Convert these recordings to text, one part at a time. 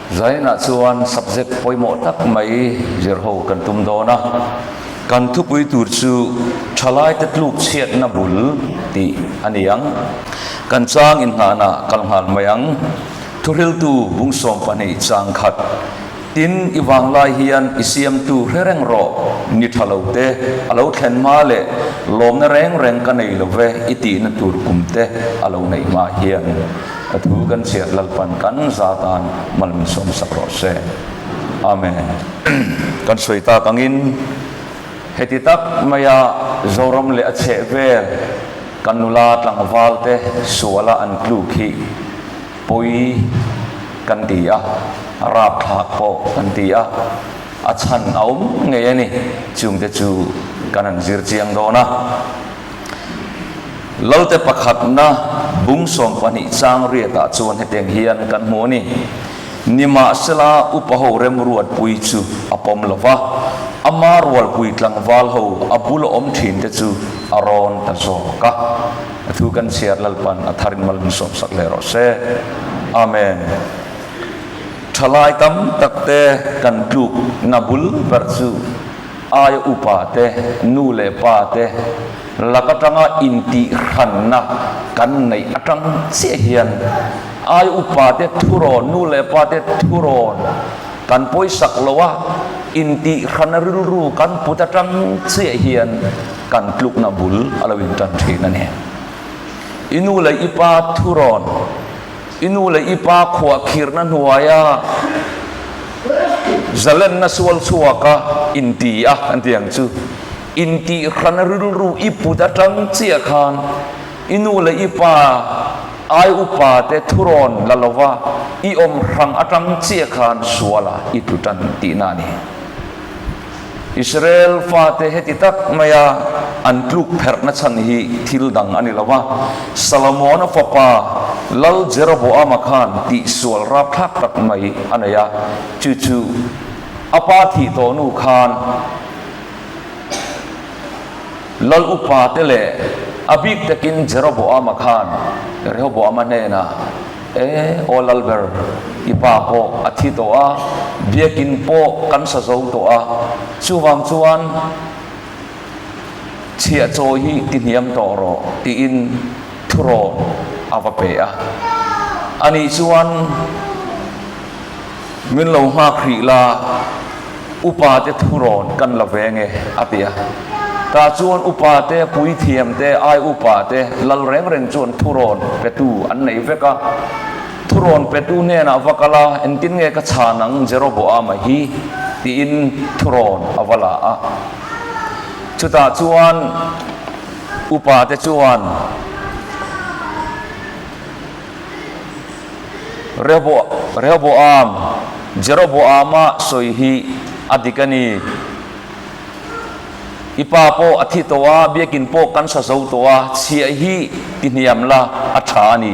Zainah chuan subject pawimawh tak mai zirho kan tum dawn a, kan thupui tur chu Thalaite tluk chhiatna bul tih a ni ang. Kan chang inngahna kal nghal mai ang. Thuhriltu bung 12 chang khat Tin, i vanglai hian i siamtu hre reng rawh, ni tha lo te, a lo thlen hma leh lawmna reng reng ka nei lo ve i tihna tur kum te a lo neih hma hian a thu kan chhiat Lalpan kan za tan mal min sawmsak rawh se. Amen. Kan sawi tak angin heti tak maia Zoram leh a chhehvel kan nula tlangval te suala an tluk hi Pawi kan ti a, a rapthlak pawh kan ti a, a chhan a awm ngei a ni. Chungte chu kan han zir chiang dawn a. Lalte pakhatna bung 12 chang riatah chuan hetiang hian kan hmu a ni. Nimahsela upa ho remruatpui chu a pawm lo va, ama rualpui tlangval ho a bula awm thinte chu a rawn ta zawk a. A thu kan chhiar Lalpan a tharin mal min sawmsak leh rawh se. Amen. Thalai tam tak te kan tluk na bul ber chu aia upa te, nu leh pa te lak atanga intih hranna kan neih atang chiah hian aia upa te thurawn, nu leh pa te thurawn kan pawisak lo a, intih hranna rilru kan put atang chiah hian Kan tlukna bul a lo intan thin a ni. I nu leh i pa thurawn, i nu leh i pa khuahkhirhna hnuaia zalenna sual chhuaka inti a kan ti ang chu. Intihhrana rilru i put atang chiah khan i nu leh i pa ai upa te thurawn la lova i awm hrang atang chiah khan suala i tlu tan tihna a ni. Israel fate heti tak maia an tluk pherhna chhan hi thil dang a ni lo va, Salomona fapa Lal Jeroboama khan tihsual rapthlak tak mai a nei a, chu chu a pa thih tawh nu khan Lal upate leh a bik takin Jeroboama khan Rehoboama hnenah, E, aw Lalber, i pa pawh a thi tawh a, biakin pawh kan sa zo tawh a, chuvang chuan chhiah chawi hi ti hniam tawh rawh, tiin thurawn a va pe a. Ani chuan, Min lo nghak hrih la, upa te thurawn kan la ve nge, a ti a. Tah chuan upa te, puithiam te, ai upa te, lal reng reng chuan thurawn petu an nei vek a. Thurawn petu hnenah va kal a, Engtin nge ka chhan ang Jeroboama hi? tiin thurawn a va la a. Chutah chuan upa te chuan. Rehoboam, Jeroboama sawi hi a dik a ni. I pa pawh a thi tawh a, biakin pawh kan sa zo tawh a, chhiah hi ti hniam la a tha a ni,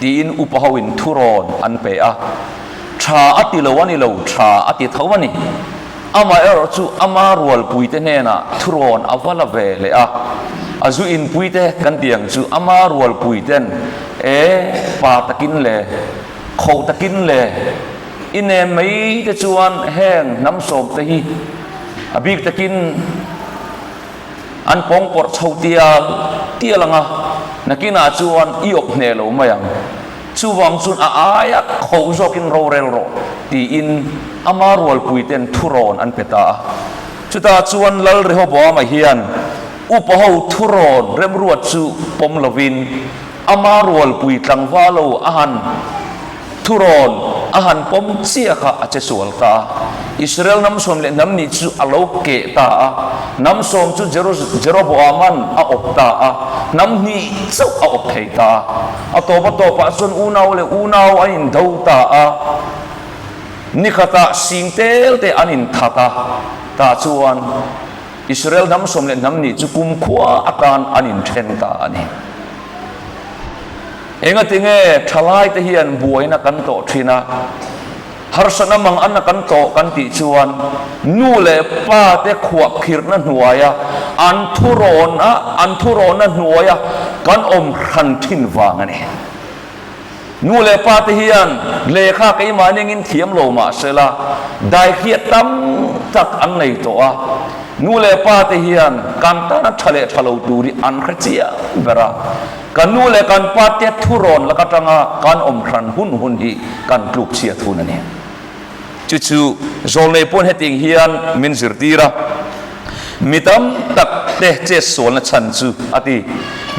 tiin upa hoin thurawn an pe a. Tha a ti lo a ni lo, tha a ti tho a ni. Amaherawh chu ama rualpuite hnenah thurawn a va la ve leh a, a zu inpuite kan ti ang chu ama rualpuiten e pa takin le, kho takin le, i nem mai te chuan heng hnam sawmte hi a bik takin an pawngpawrh chho tial tial ang a, nakinah chuan i awp hneh lo mai ang. Chuvang chuan a aia kho zawkin rorel rawh tiin ama rualpuiten thurawn an pe ta a. Chutah chuan Lal Rehoboama hian upa ho thurawn remruat chu pawm lovin ama rualpui tlangval lo a han thurawn a han pawm chiah kha a che sual ta a. Israel hnam sawm leh hnam nih chu a lo keh ta a, hnam sawm chu Jeroboaman a awp ta a, hnam hnih chauh a awp thei ta a. A tawp a tawpah chuan unau leh unau an indo ta a, nikhatah sing tel te an inthat a, tah chuan Israel hnam sawm leh hnam nih chu kumkhua atan an inthen ta a ni. Engatinge thalaite hian buaina kan tawh thin a? Harsatna mang an a kan tawh kan tih chuan nu leh pa te khuahkhirhna hnuaia an thurawn a, an thurawnna hnuaia kan awm hran thin vang a ni. Nu leh pa te hian lehkha keimah ningin thiam lo mah sela, daikhiat tam tak an nei tawh a. Nu leh pa te hian kan tana tha leh tha lo tur hi an hre chiang ber a. Kan nu leh kan pa te thurawn lak atanga kan awm hran hun hun hi kan tluk chhiat hun a ni. Chu chu zawlnei pawn hetiang hian min zirtir a, Mi tam tak te chetsualna chhan chu a ti.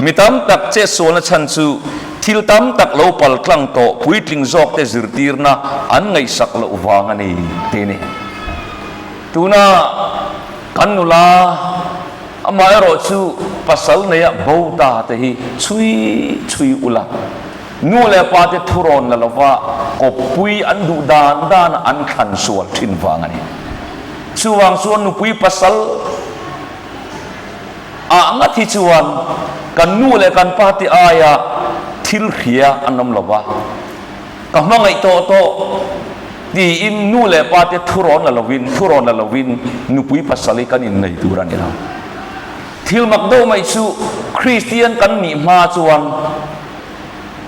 Mi tam tak chetsualna chhan chu thil tam tak lo pal tlang tawh puitling zawk te zirtirna an ngaihsak loh vang a ni ti a ni. Tuna kan nula amaherawh chu pasal neia bo ta te hi chhui chhui ula. Nu leh pa te thurawn la lova kawppui an duh dan dan an thlan sual thin vang a ni. Chuvang chuan nupui pasal ah ngat hi chuan kan nu leh kan pa te aia thil hria an awm lova, ka hmangaih tawh tawh tiin nu leh pa te thurawn la lovin thurawn la lovin nupui pasal hi kan innei tur a ni lo. Thil mak deuh mai chu Kristian kan nih hma chuan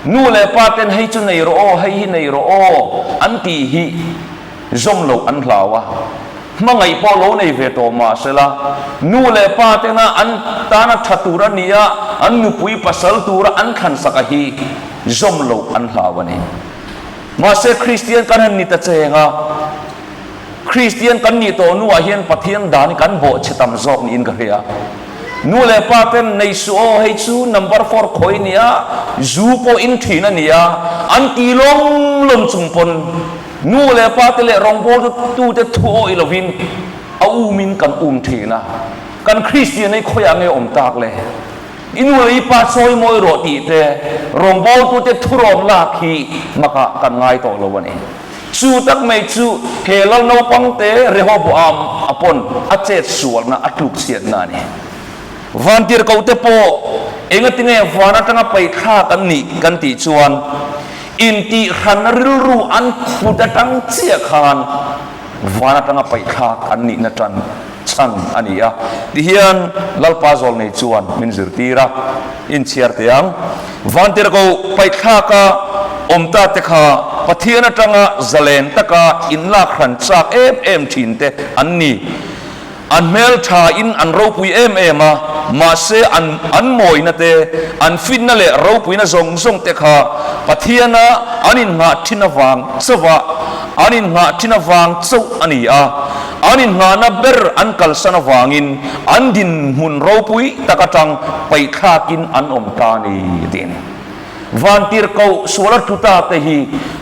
nu leh pa ten hei chu nei rawh aw, hei hi nei rawh aw an tih hi zawm loh an hlau a, hmangaih pawh lo nei ve tawh mah sela nu leh pa tena an tana tha tur a nia, an nupui pasal tura an thlansak a hi zawm loh an hlau a ni. Mahse Kristian kan han ni ta cheng a. Kristian kan nih tawh hnuah hian Pathian dan hi kan bawhchhe tam zawk niin ka hria. Nu leh pa ten nei suh aw hei chu number four khawi nia, zu pawh in thin a nia, an ti lawm lawm chung pawn nu leh pa te leh rawngbawltu tute thu awih lovin a um in kan um thin a. Kan Kristian hi khawiah nge awm tak le? I nu leh i pa chawi mawi rawh tih te rawngbawltute thurawn lak hi makah kan ngai tawh lo a ni. Chu tak mai chu he lal naupang te Rehoboam a pawn a chet sualna a tluk chhiatna a ni. Vantirhkoh te pawh engatinge van atanga paih thlak an nih kan tih chuan intihhranna rilru an phut atang chiah khan van atanga paih thlak an nihna tan chhan a ni a. Tihian Lalpa Zawlnei chuan min zirtir a, inchhiar teh ang. Vantirhkoh paih thlaka awm ta te kha Pathian atanga zalen taka inlak hran chak em em thin te an ni. An hmel tha in an ropui em em a, mahse an an mawina te, an fitna leh ropuina zawng zawng te kha Pathiana an innghah thin avang chauh a, an innghah thin avang chauh a ni a. An innghahna ber an kalsan avangin an dinhmun ropui tak atang paihthlakin an awm ta a ni tiin Vantirhkoh suala tlu ta te hi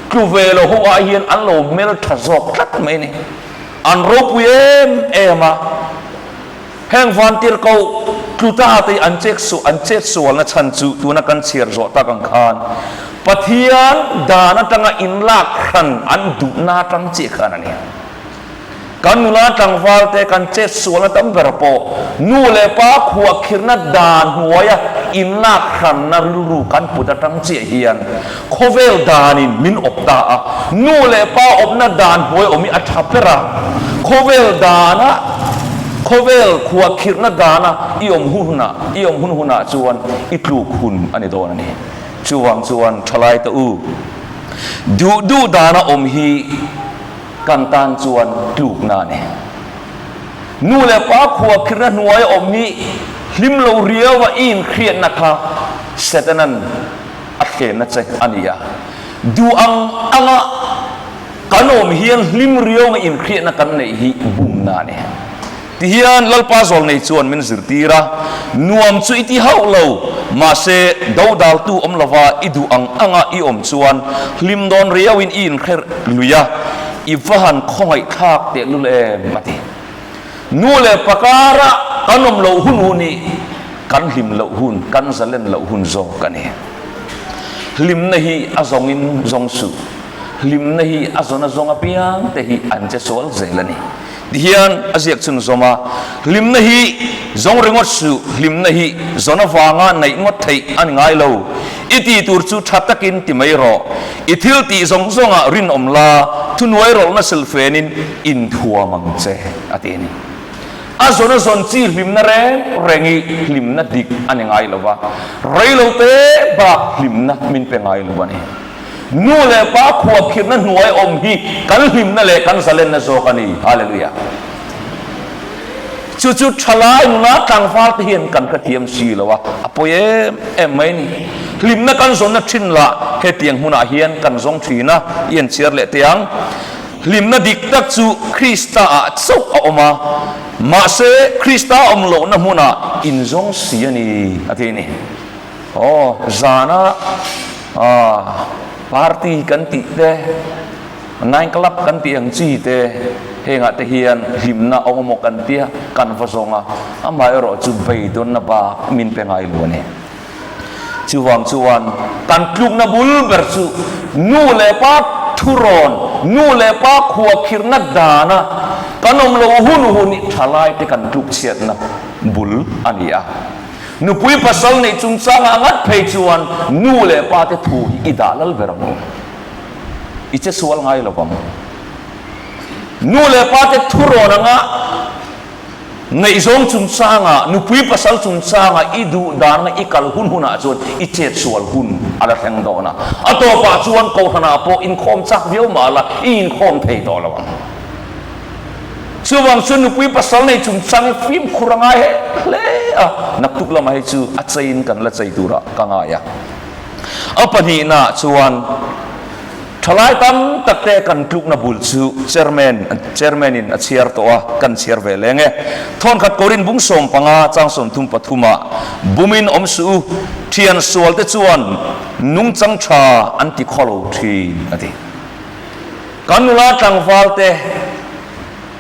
tlu ve lo ho ah hian an lo hmel tha zawk tlat mai a ni. An ropui em em a, heng Vantirhkoh tlu ta te hi an chek su an chet sualna chhan chu tuna kan chhiar zawh tak ang khan Pathian dan atanga inlak hran an duhna atang chiah khan a ni. Kan nula tlangval te kan chet sualna tam ber pawh nu leh pa khuahkhirhna dan hnuaia inlak hranna rilru kan put atang chiah hian khawvel danin min awp ta a, nu leh pa awpna dan hnuai awm hi a tha ber a, khawvel dana khawvel khuahkhirhna dana i awm hun hunah i awm hun hunah chuan i tluk hun a ni dawn a ni. Chuvang chuan thalai te u, duh duh dana awm hi Kan tan chuan tlukna a ni. Nu leh pa khua khirna hnuai a awm hi hlim lo riau a i inhriatna kha Setanan a thlenna che a ni a. Duh ang anga kan awm hian hlim riau a inhriatna kan neih hi bumna a ni. Tihian Lalpa Zawlnei chuan min zirtir a, Nuam chu i ti hauh lo, mahse dodaltu awm lova i duh ang anga i awm chuan hlim dawn riauin i inhre lui a, i va han khawngaih thlak tehlul em? a ti. Nu leh pa kara kan awm loh hun hun hi kan hlim loh hun, kan zalen loh hun zawk a ni. Hlimna hi a zawngin zawng suh, hlimna hi a zawn a zawng apiang te hi an che sual zel a ni. Tihian a ziak chhun zawm a, Hlimna hi zawng ringawt suh, hlimna hi zawn avanga neih ngawt theih a ni ngai lo. I tih tur chu tha takin ti mai rawh. I thil tih zawng zawngah rinawm la, thunuai rawlhna silfenin inthuam ang che, a ti a ni. A zawn a zawn chi hlimna reng reng hi hlimna dik a ni ngai lo va, reilote bak hlimna min pe ngai lo a ni. Nu leh pa khuakhirhna hnuai awm hi kan hlimna leh kan zalenna zawk a ni. Hallelujah. Chu chu thalai nuna tlangval te hian kan hrethiam si lo a, a pawi em em mai a ni. Hlimna kan zawnna thin lah hetiang hmunah hian kan zawng thin a, i en chhiar leh teh ang. Hlimna dik tak chu Krista ah chauh a awm a, mahse Krista awm lohna hmunah in zawng si a ni, a ti a ni. Aw, zana party kan tih te, Nine club kan tih ang chi te, hengah te hian hlimna a awm aw kan tia kan va zawng a, amaherawh chu beidawnna bak min pe ngai lo a ni. Chuvang chuan kan tlukna bul ber chu nu leh pa thurawn, nu leh pa khuakhirhna dana kan awm lo hun hun hi thalai te kan tluk chhiatna bul a ni a. Nupui pasal neih chungchangah ngat phei chuan nu leh pa te thu hi i dah lal ber ang u. I che sual ngai lo vang. Nu leh pa te thurawn anga ngaihzawng chungchangah, nupui pasal chungchangah i duh dan anga i kal hun hunah chuan i chet sual hun a la thleng dawn a. A tawpah chuan kohhranah pawh inkhawm chak viau mah la i inkhawm thei tawh lo ang. Chuvang chuan nupui pasal nei chungchang hi fimkhur a ngai hle a, naktuk lamah hi chu a cheiin kan la chei turah ka ngai a. A pahnihnaah chuan thalai tam tak te kan tlukna bul chu chairman chairman in a chhiar tawh a, kan chhiar ve leng e. Thawnkhat Korin bung 15 chang 33 ah bumin awm suh u, thian sual te chuan nungchang tha an ti khawlo thin a ti. Kan nula tlangval te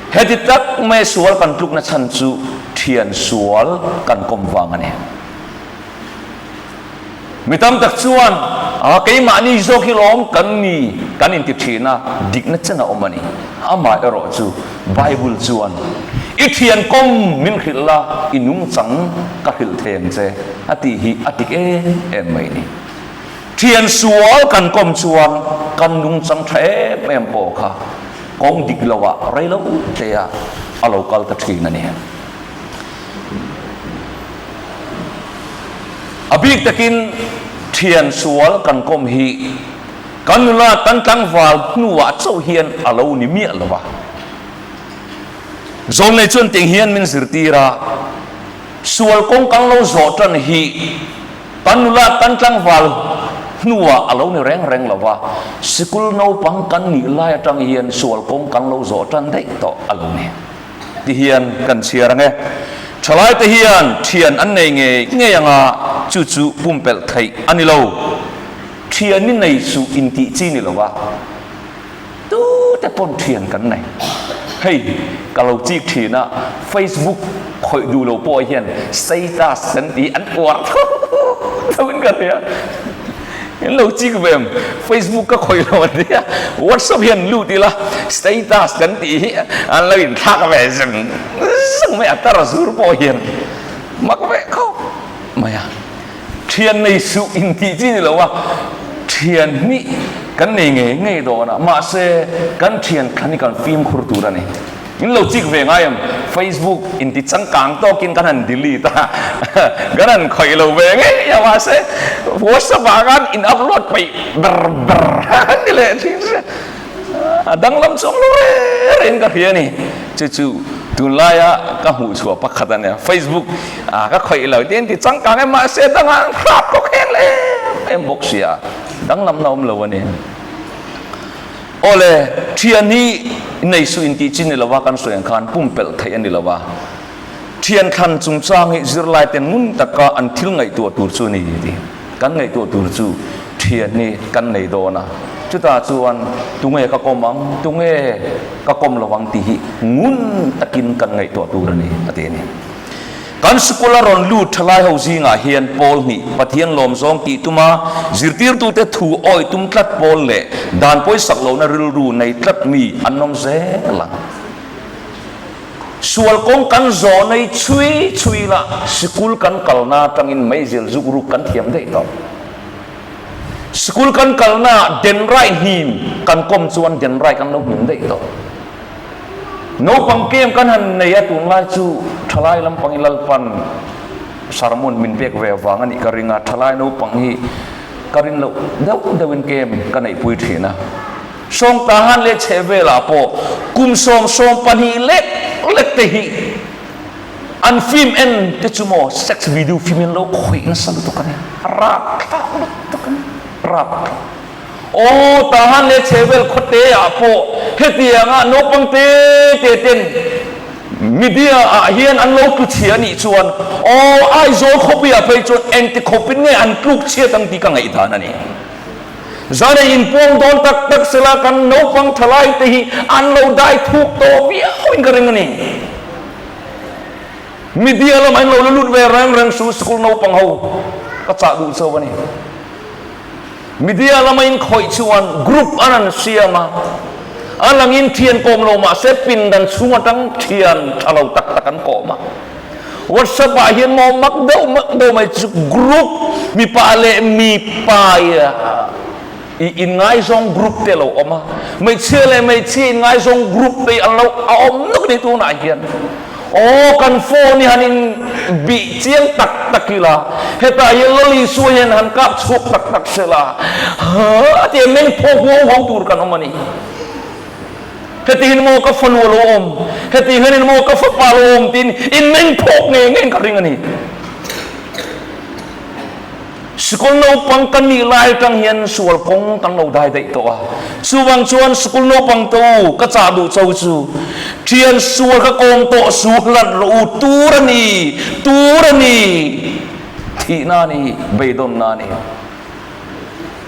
heti tak mai sual kan tlukna chhan chu thian sual kan kawm vang a ni. Mi tam tak chuan, A, keimahni zawk hi lawm kan ni, kan inti thin a, dikna chen a awm a ni. Amah erawh chu Bible chuan, I thian kawm min hrilh la, i nungchang ka hrilh thei ang che, a tih hi a dik em em mai ni. Thian sual kan kawm chuan kan nungchang tha em em pawh kha kawng dik loah rei lo te-ah a lo kal ta thin a ni. A bik takin thian sual kan kawm hi kan nula kan tlangval hnuah chauh hian a lo ni miah lo va. Zawlnei chuan tiang hian min zirtir a, sual kawng kan lo zawh tan hi kan nula kan tlangval hnuah a lo ni reng reng lo va, sikul naupang kan nih lai atang hian sual kawng kan lo zawh tan daih tawh a lo ni. Ti hian kan chhiar ang e. Thalaite hian thian an nei ngei ngei anga chu chu pumpelh theih a ni lo. Thian i nei suh intih chi ni lova tute pawn thian kan nei. Hei ka lo chik thin a, Facebook khawih duh lo pawh hian status kan tih an uar tho tho in ka hria. In lo chik ve em? Facebook ka khawih lo an tia, WhatsApp hian lut ila status kan tih hi an lo inthlak ve zeng zeng mai a, tar zur pawh hian mak ve khawp mai a. Thian nei suh intih chi ni lo a, thian hnih kan nei ngei ngei dawn a, mahse kan thian thlan hi kan fimkhur tur a ni. In lo chik ve ngai em? Facebook in ti changkang tawkin kan han delete a, kan han khawih lo ve ngei a, mahse WhatsApp ah khan in upload peih ber ber an ti leh thin sia, a danglam chuang lo reng reng ka hria a ni. Chu chu tunlaia ka hmuh chhuah pakhat a nia, Facebook ah ka khawih lo ti an ti changkang em, mahse dangah an hrap khawk heng leh em em bawk sia, danglam na awm lo a ni. Awle, thian hi nei suh intih chi ni lova kan sawi ang khan pumpelh theih a ni lova. Thian thlan chungchang hi zirlai ten ngun taka an thil ngaihtuah tur chu a ni ti. Kan ngaihtuah tur chu thian hi kan nei dawn a, chutah chuan tunge ka kawm ang, tunge ka kawm lo ang tih hi ngun takin kan ngaihtuah tur a ni a ti a ni. Kan sikul a rawn lut thalai ho zingah hian pawl hnih, Pathian lawm zawng tih tuma zirtirtute thu awi tum tlat pawl leh dan pawisak lohna rilru nei tlat mi an awm zel ang. Sual kawng kan zawh nei chhui chhui la, sikul kan kalna atangin meizil zuk ruk kan thiam daih tawh. Sikul kan kalnaah denrai hnim kan kawm chuan denrai kan lo hnim daih tawh. Naupang kem kan han nei a, tunlai chu thalai lampang hi Lalpan sermon min pek ve avang a nih ka ring a, thalai naupang hi ka rin loh deuh deuhin game ka neihpui thin a. Sawngtahan leh chhehvelah pawh kum 72 lek lek te hi an film en te chu maw sex video film in lo khawih nasa lutuk a ni. A rapthlak lutuk a ni. Rapthlak. Aw, Tahan leh chhehvel khawte ah pawh hetianga naupang te te ten media ah hian an lo tlu chhia a nih chuan aw, Aizawl khawpui ah phei chuan engti khawpin nge an tluk chhiat ang tih ka ngaihdan a ni. Zanei inpuang dawn tak tak sela kan naupang thalai te hi an lo dai thuk tawh viau in ka ring a ni. Media lamah in lo la lut ve reng reng su school naupang ho ka chah duh chauh a ni. Media lama in khawih chuan group an an siam a, a langin thian kawm lo mah se pindan chhung atang thian tha lo tak tak an kawm a. WhatsApp ah hian maw mak deuh mak deuh mai chu group mipa leh mipa i inngaizawng group te a lo awm a, hmeichhia leh hmeichhia inngaizawng group te an lo a awm nuk a ni tunah hian. Aw kan phone hi han in bih chiang tak tak ila, hetah hian Lal Isua hian han kap chhuak tak tak sela, ha tia meng phawk huau huau tur kan awm a ni. Heti hian maw ka fanu a lo awm, heti hianin maw ka fapa a lo awm tiin in meng phawk ngei ngeiin ka ring a ni. Sikul naupang kan nih lai atang hian sual kawng kan lo dai daih tawh a. Chuvang chuan sikul naupang te u, ka chah duh cho chu, Thian sual ka kawm tawh su hlat rawh u, tur a ni, tur a ni, thihna a ni, beidawnna a ni.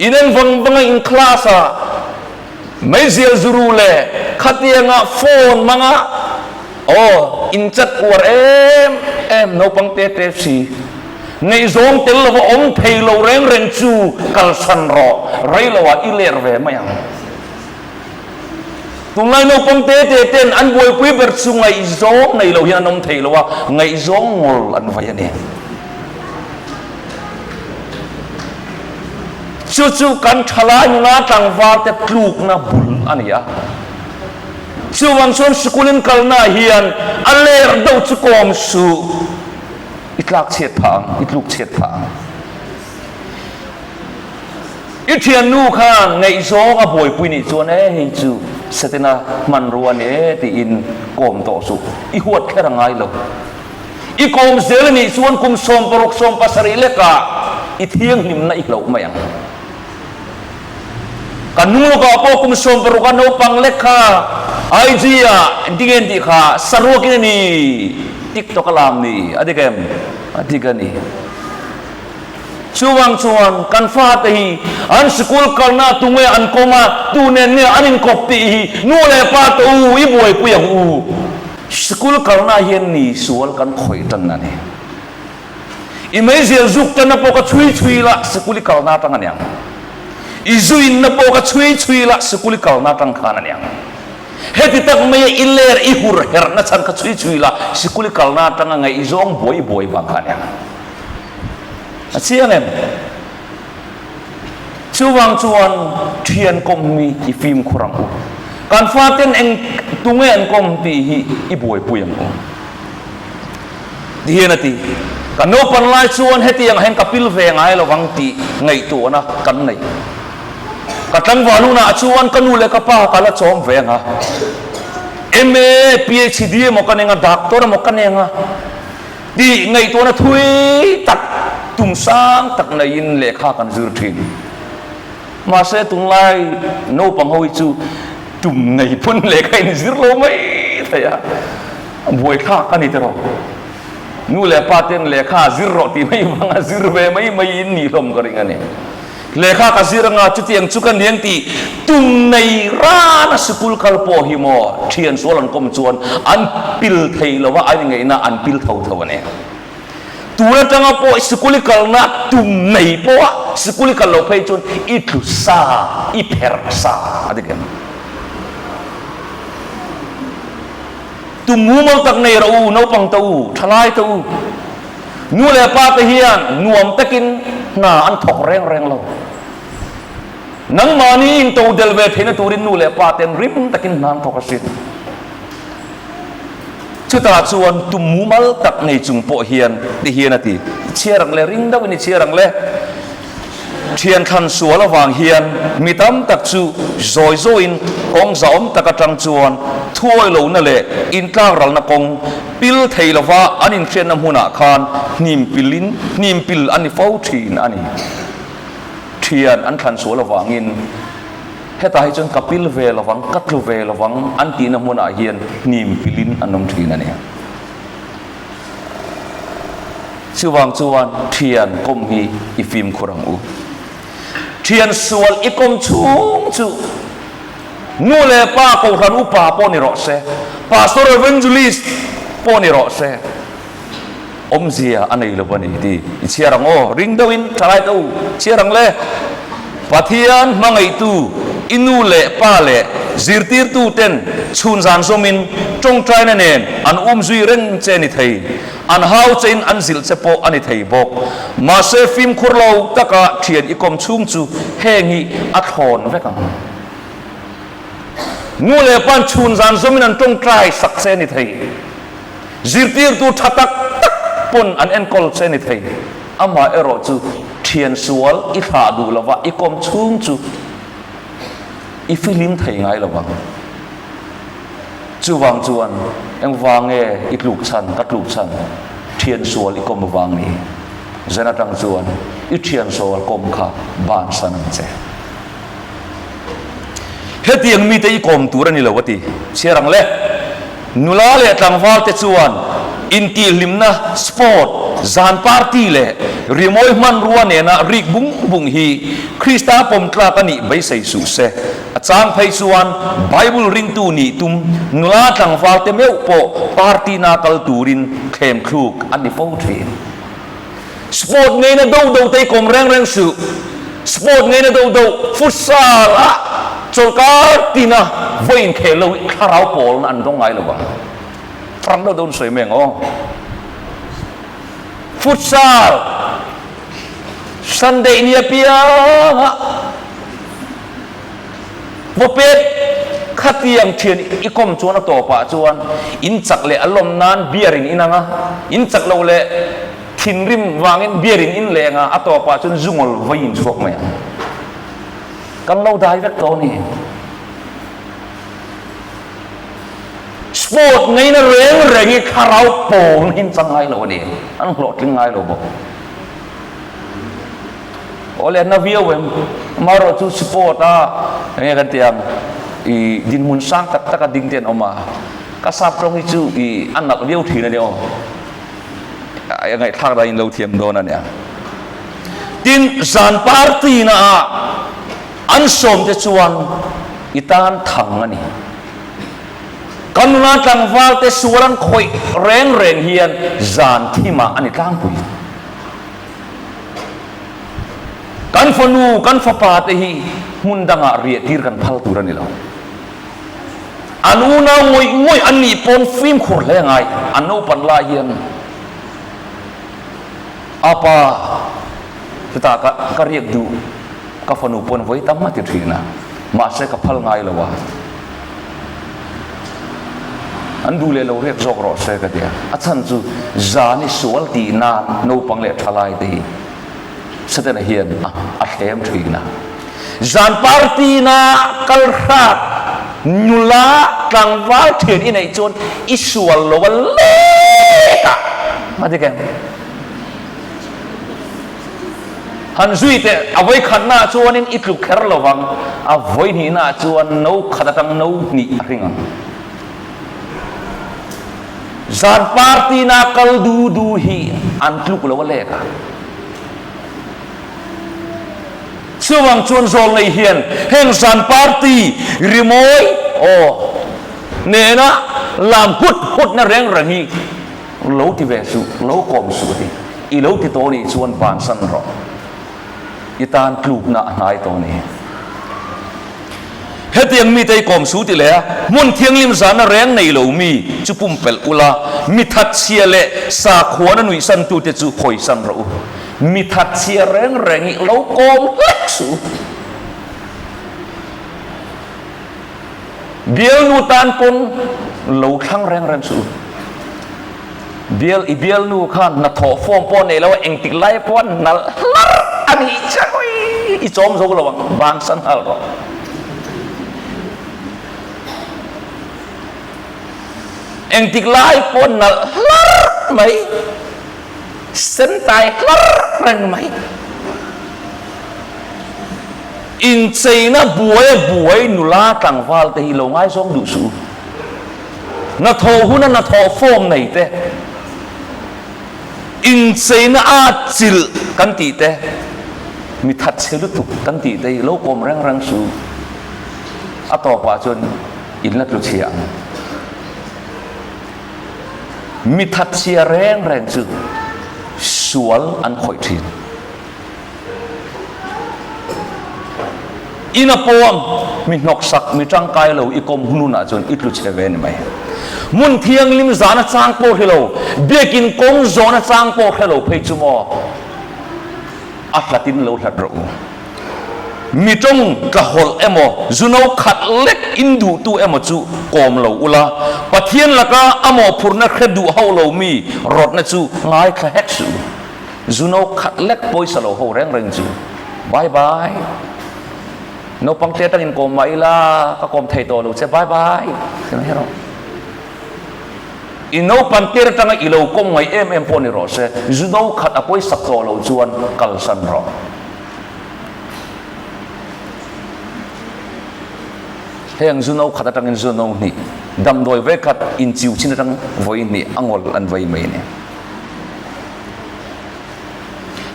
In en vang vanga in class ah meizial zuru leh khatianga phone hmanga aw in chat uar em em naupang te te si. Ngaihzawng tel lova awm thei lo reng reng chu kalsan rawh, rei loah i ler ve mai ang. Tunlai naupang te te ten an buaipui ber chu ngaihzawng nei lo hian an awm thei lo a, ngaihzawng ngawl an vai a ni. Chu chu kan thalai nula tlangval te tlukna bul a ni a. Chuvang chuan sikulin kalnaah hian a ler deuh chu kawm suh. I tlak chhiat phah ang, i tluk chhiat phah ang. I thiannu khan ngaihzawng a buaipui nih chuan e hei chu Setana hmanrua a ni e tiin kawm tawh suh. I huat kher a ngai lo. I kawm zel a nih chuan kum 16 17 lekah i thianghlimna i hloh mai ang. Ka nu lawkah pawh kum 16 a naupang lek kha IG ah engtin nge an tih kha saruakin a ni TikTok a lam ni a dik em? A dik a ni. Chuvang chuan kan fate hi an sikul kalna tu nge an kawm a, tu nen nge an inkawp tih hi nu leh pa te u i buaipui ang u. Sikul kalna hian ni sual kan khawih tan a ni. I meizial zuk tanna pawh ka chhui chhui la, sikul i kalna atang a niang. I zu inna pawh ka chhui chhui la, sikul i kalna atang khan a niang. Heti tak maia i ler i hur herhna chhan kha chhui chhui la, sikul i kalna atanga ngaihzawng buai buai vang kha a niang. A chiang em? Chuvang chuan thian kawm hi i fimkhur ang u. Kan faten eng tunge an kawm tih hi i buaipui ang u. Ti hian a ti, Ka naupan lai chuan hetiang hian ka pil ve ngai lo vang tih ngaihtuahna kan nei. Ka tlangval hunah chuan ka nu leh ka pa ka la chawm ve ang a. MA, PhD emaw ka neng a, Doctor emaw ka neng a tih ngaihtuahna thui tak, tum sang tak neiin lehkha kan zir thin. Mahse tunlai naupang ho hi chu tum nei pawn lehkha inzir lo mai thei a. Buaithlak a ni tiraw? Nu leh pa ten lehkha zir rawh tih mai vanga zir ve mai mai in nih hlawm ka ring a ni. Lehkha ka zir anga chutiang chu ka niang tih tum nei rana sikul kal pawh hi maw thian sual an kawm chuan an pil thei lo a, an ingaihna an pil tho tho a ni. Tun atanga pawh sikul i kalna tum nei pawha sikul i kal lo phei chuan i tlu sa, i pherh sa a ti em? Tu mumal tak nei rawh u, naupang te u, thalai te u. Nu leh pa te hian nuam takin hna an thawk reng reng lo. Nangmahni in to del ve theihna turin nu leh pa ten rim takin hna an thawk asin. Chutah chuan tu mumal tak nei chung pawh hian ti hian a ti, I chhiar ang le, ring deuhin i chhiar ang le. Thian thlan sual avang hian mi tam tak chu zawi zawiin kawng zahawm tak atang chuan thuawi lohna leh intlakralna kawng pil thei lova an inhriatna hmunah khan hnim pilin hnim pil an ni fo thin a ni. Thian an thlan sual avangin hetah hi chuan ka pil ve lovang, ka tlu ve lovang an tihna hmunah hian hnim pilin an awm thin a ni. Chuvang chuan thian kawm hi i fimkhur ang u. Thian sual i kawm chhung chu nu leh pa kohhran upa pawh ni rawh se, pastor evangelist pawh ni rawh se, awmzia a nei lo a ni tih i chhiar ang aw. Ring deuhin thalai te u chhiar ang le. Pathian hmangaihtu i nu leh pa leh zirtirtu ten chhun zan zawmin tawngtaina nen an um zui reng che ni thei. An hau chein an zilh che pawh a ni thei bawk. Mahse fimkhur lo taka thian i kawm chhung chu heng hi a thlawn vek ang. Nu leh pa'n chhun zan zawmin an tawngtai sak che ni thei. Zirtirtu tha tak tak pawn an enkawl che ni thei. Amah erawh chu thian sual i thlah duh lova i kawm chhung chu i fihlim thei ngai lo vang. Chuvang chuan engvang nge i tluk chhan, ka tluk chhan thian sual i kawm avang ni? Zen atang chuan i thian sual kawm kha bansan ang che. Hetiang mite i kawm tur a ni lo a ti. Chhiar ang le. Nula leh tlangval te chuan intihhlimna, sport, zan party leh rimawi hmanrua nena rik bung bung hi Krista pawm tlak a nih beisei suh se. A chang phei chuan Bible ringtu nih tum nula tlangval te meuh pawh party na kal turin thlem thluk an ni fo thin. Sport ngeina do do te i kawm reng reng suh. Sport ngeina do do futsal ah chawlhkar tina vawi inkhel lo hi thlarau pawlna an dawng ngai lo vang. Frank deuh deuh an sawi mai ang aw. Futsal Sunday ni apiang ah Vawpet khatiang thian i kawm chuan a tawpah chuan in chak leh a lawm nan beer in in ang a, in chak lo leh thinrim vangin beer in in leng a, a tawpah chuan zungawl vawi in chhuak mai ang. Kan lo dai vek tawh a ni. Sport ngeina reng reng hi thlarau pawn hi an chang ngai lo a ni, an hlawhtling ngai lo bawk. Awle na viau em? Amaherawh chu sport a enge kan tih ang i dinhmun sang tak tak a ding te an awm a, ka sap tawng hi chu i a nalh viau thin a nia aw, a ngaihthlak dan in lo thiam dawn a nia. Tin, zan party na ah an sawm te chuan i tan thang a ni. Kan nula tlangval te sual an khawih reng reng hian zan thim ah a ni tlangpui. Kan fanu, kan fapa te hi hmun dangah riah tir kan phal tur a ni lo. An unau ngawih ngawih an nih pawn fimkhur hle ngai. An naupan lai hian a pa chutah ka ka riak duh ka fanu pawn vawi tam a ti thin a, mahse ka phal ngai lo a. An duh leh lo rek zawk rawh se ka ti a, a chhan chu zan i sual tih nan naupang leh thalai te hi Satana hian a thlem thin a. Zan party na kal hrat nula tlangval thian i neih chuan i sual lo a lek a, a ti keng. Han zui teh, a vawi khatnaah chuanin i tluk kher lo vang, a vawi hnihnaah chuan no khat atang no hnih a hring ang. Zan party-na kal du du hi an tluk lo a lek a. Chuvang chuan zawlnei hian heng zan party rimawi aw nena lam hut hutna reng reng hi Lo ti ve suh, lo kawm suh ti. I lo ti tawh nih chuan bansan rawh. I tan tlukna a hnai tawh ni. Hetiang mite i kawm suh ti leh a, hmun thianghlim zahna reng nei lo mi chu pumpelh ula, mi thatchhia leh sakhuana nuihsantute chu hawisan rawh u. Mi thatchhia reng reng i lo kawm hlek suh u. Bialnu tan pawn lo thlang reng reng suh u. Bial i bialnu khan hnathawh form pawh nei lo a engtik lai pawh a nalh hlarh. a nih chiah ui i chawm zo lo ang bansan nghal rawh. Engtik lai pawh nalh hlarh mai, sen tai hlarh reng mai. Incheina buai a buai nula tlangval te hi lo ngaizawng duh suh u. Hnathawh huna hnathawh form nei te, incheina a chilh kan tih te, mi thatchhe lutuk kan tih te hi lo kawm reng reng suh u. A tawpah chuan in la tlu chhia ang. Mi thatchhia reng reng chu sual an khawih thin. Ina pawm mi hnawksak mi tangkai lo i kawm hununah chuan i tlu chhe ve ni mai. Hmun thianghlim zana chang pawh hre lo, biakin kawng zawhna chang pawh hre lo phei chu maw a hlatin lo hlat rawh u. Mi tawng tla hawlh emaw, zuno khat lek in duhtu emaw chu kawm lo ula, Pathian laka a mawhphurhna hre duh hauh lo mi rawtna chu ngaithla hek suh u. Zuno khat lek pawisa lo ho reng reng chu bye bye. Naupang te atangin kawm mah ila ka kawm thei tawh lo che bye bye. I naupan tir atanga i lo kawm ngaih em em pawh ni rawh se, zuno khat a pawisak tawh lo chuan kalsan rawh. Heng zuno khat atangin zuno hnih, damdawi vekhat inchiu chin atang vawi hnih a ngawl an vei mai a ni.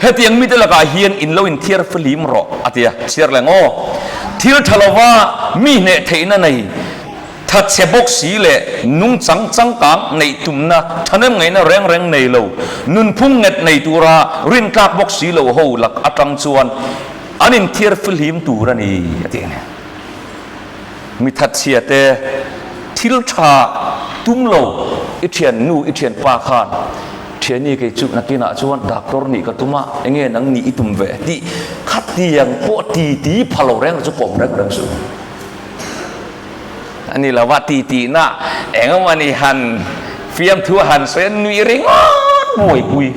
Hetiang mite lakah hian in lo inthiar flim rawh a ti a, chhiar leh ngaw. Thil tha lova mi hneh theihna nei, thatchhe bawk si leh nungchang changkang neih tumna thahnem ngaihna reng reng nei lo, nunphung nget nei tura rintlak bawk si lo ho lak atang chuan an inthiar flim tur a ni a ti a ni. Mi thatchhia te thil tha tum lo i thian nu i thian pa khan thiani kei chu nakinah chuan doctor nih ka tum a enge nang nih i tum ve tih khatiang pawh ti ti pha lo reng chu kawm reng reng suh a ni lo va ti ti na engemaw ni han fiamthu han sawi a nuih ringawt buaipui.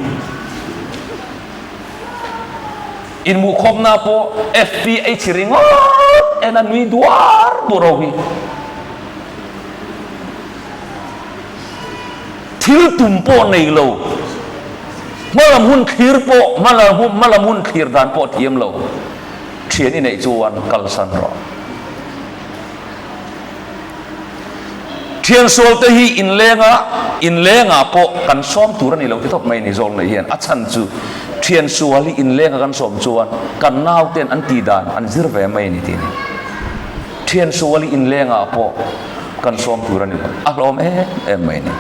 Inhmuhkhawmna pawh FPH ringawt en a nui duar duar ho hi. Thil tum pawh nei lo, hmalam hun thlir pawh hmalam hun thlir dan pawh thiam lo, thian i neih chuan kalsan rawh. Thian sualte hi inlenga inlengah pawh kan sawm tur a ni lo ti tawp mai ni zawk nei hian a chhan chu thian sual hi inlenga kan sawm chuan kan nauten an tih dan an zir ve mai a ni tih a ni. Thian sual hi inlengah pawh kan sawm tur a ni lo a hlawm em em mai a ni.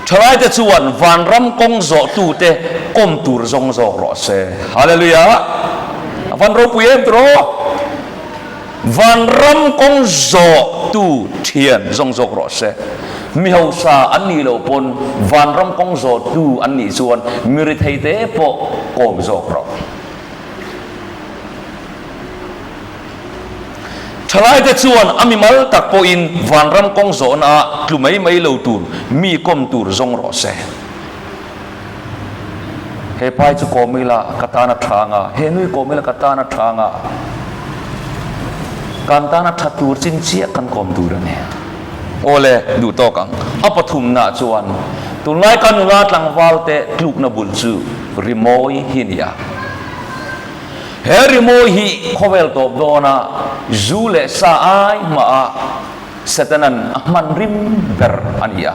Thalaite chuan vanram kawng zawhtute kawm tur zawng zawk rawh se. Hallelujah! A van ropui em tiraw? Vanram kawng zawh tu thian zawng zawk rawh se. Mi hausa an nih loh pawn vanram kawng zawh tu an nih chuan mi rithei te pawh kawm zawk rawh. Thalaite chuan a mimal tak pawhin vanram kawng zawhna ah tlu mai mai lo tur mi kawm tur zawng rawh se. He pai chu kawm ila ka tan a tha anga, he nui kawm ila ka tan a tha anga, kan tan a tha tur chin chiah kan kawm tur a ni. Awle, duh tawk ang. A pathumna chuan tunlai ka nula tlangval te tlukna bul chu rimawi hi a ni a. He rimawi hi khawvel tawp dawna zu leh sa ai hmaah Setanan a hman rim ber a ni a.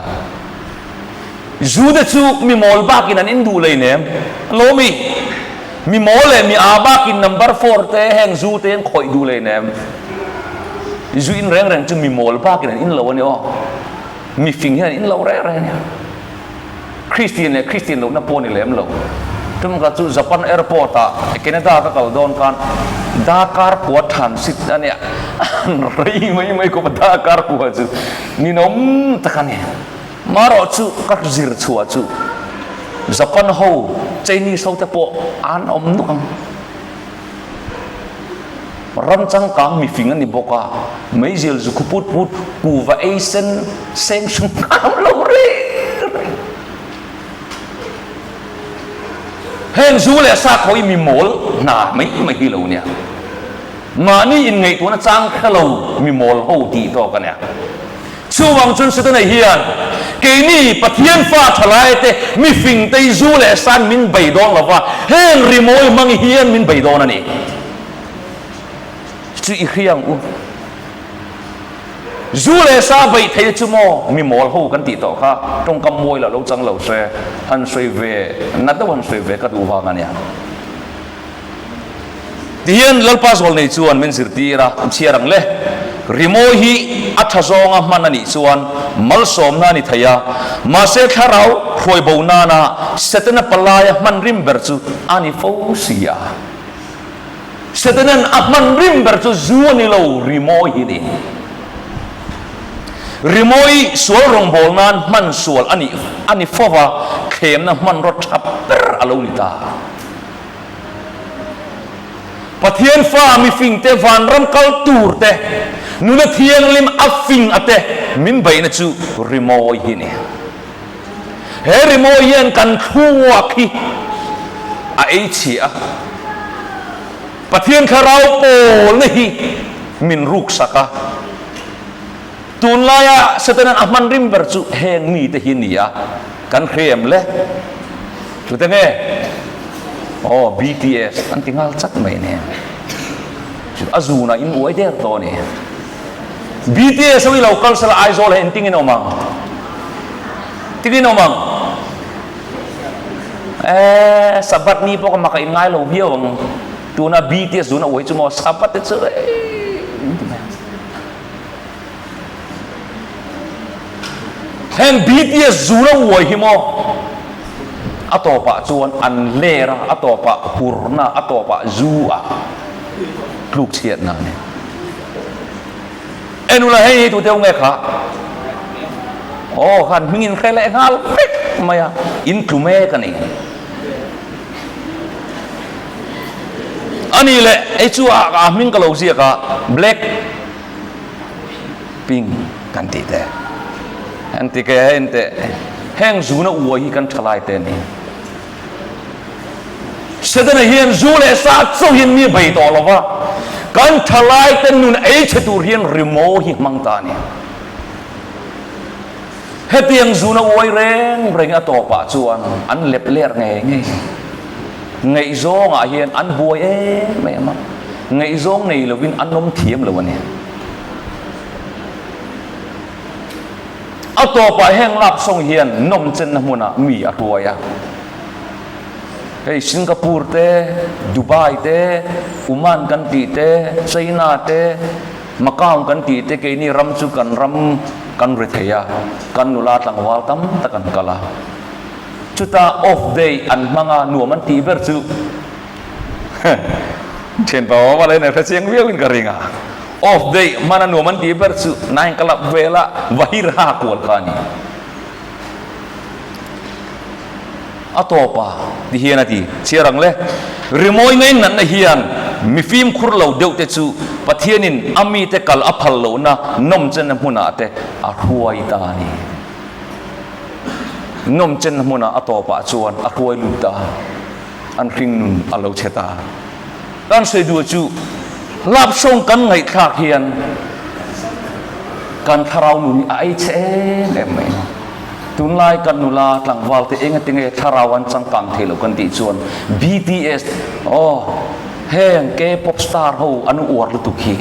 Zu te chu mi mawl bakin an in duh lei nem. Lawmi, mi mawl leh mi aa bakin number four te heng zu te an khawih duh lei nem. Zu in reng reng chu mi mawl bakin an in lo a ni aw. Mi fing hian an in lo reng reng a nia. Kristian leh Kristian lohna pawh a ni lem lo. Tumkhat chu Japan airport ah Canada ka kal dawn khan Dakar kua transit a nia. An rei mai mai khawp a Dakar kua chu ninawm tak a ni. Marawh chu ka zir chhuah chu Japan ho, Chinese ho te pawh an awm nuk ang. Ram changkang mifing a ni bawk a, meizial zu khu put put, kuhva ei sen seng sung an awm lo reng reng. Heng zu leh sa khawi mi mawl hna mai mai hi lo nia. Mahni inngaihtuahna chang hre lo mi mawl ho tih tawk a nia. Chuvang chuan Setana hian keini Pathian fa thalai te mi fing te hi zu leh san min bei dawn lo va, heng rimawi hmang hian min bei dawn a ni. Chu i hria ang u. Zu leh sa beih theih chu maw mi mawl ho kan tih tawh kha tawngkam mawi lah lo chang lo se han sawi ve na deuh han sawi ve ka duh vang a nia. Tihian Lalpa Zawlnei chuan min zirtir a, chhiar ang le. Rimawi hi a tha zawnga hman a nih chuan malsawmna a ni thei a, mahse thlarau hruai bo nana Setana palaia hman rim ber chu a ni fo si a. Setanan a hman rim ber chu zu a ni lo, rimawi hi a ni. Rimawi sual rawngbâwl nân hman sual a nih a ni fo va, thlemna hmanraw ṭha ber a lo ni ta. Pathian fa mifingte vanram kal tur te, nuna thianghlim a fing a te min beihna chu rimawi hi a ni. He rimawi hian kan thluak hi a ei chhia a, Pathian thlarau pawlna hi min ruksak a. Tunlaia Satanan a hman rim ber chu heng mite hi ni a, kan hre em le? Tute nge? Aw, BTS an ti nghal chat mai nen. Chu a zunah in uai der tawh a ni. BTS ho i lo kal sela Aizawl ah engtin in awm ang? Tingin awm ang? Eee, Sabbath ni pawh ka maka in ngai lo viau ang. Tuna BTS zuna uai chu maw Sabbath te chu eee. Heng BTS zuna uai hi maw a tawpah chuan an ler a, a tawpah hurna, a tawpah zu a tluk chhiatna a ni. Enula hei hi tute nge kha? Aw khan hming in hre leh nghal vek mai a, in tlu mek a ni. A ni leh hei chu a hming ka lo ziak a, Black Pink kan tih te. An ti ke hei teh heng zuna uai hi kan thalai te a ni. Setana hian zu leh sa chauhin mi bei tawh lo va, kan thalaite nun ei chhe tur hian rimaw hi hmang ta a ni. Hetiang zuna uai reng reng a tawpah chuan an lep ler ngei ngei. Ngaihzawngah hian an buai em em a, ngaihzawng nei lovin an awm thiam lo a ni. A tawpah heng lap sawng hian nawmchenna hmunah mi a hruai a. Hei Singapore te, Dubai te, Oman kan tih te, China te, Macau kan tih te keini ram chu kan ram kan ri thei a, kan nula tlangval tam tak an kal a. Chuta off day an hmang a, nuam an tih ber chu Thianpa awm a lo inei hre chiang viau in ka ring a. Off day hman a nuam an tih ber chu nine club vela vahir ha kual kha a ni. A tawp a ti hian a ti chhiar ang le. Rimawi ngainatna hian mi fimkhur lo deuh te chu Pathianin a mite kal a phal lohna nawmchenna hmunah te a hruai ta a ni. Nawmchenna hmunah a tawpah chuan a hruai lut ta a. An hringnun a lo chhe ta. Kan sawi duh chu hlapsawng kan ngaihthlak hian kan thlarau nun hi a ei chhe em em mai. Tunlai kan nula tlangval te enga tinge thlarau an changkang thei lo kan tih chuan BTS aw heng K-pop star ho an uar lutuk hi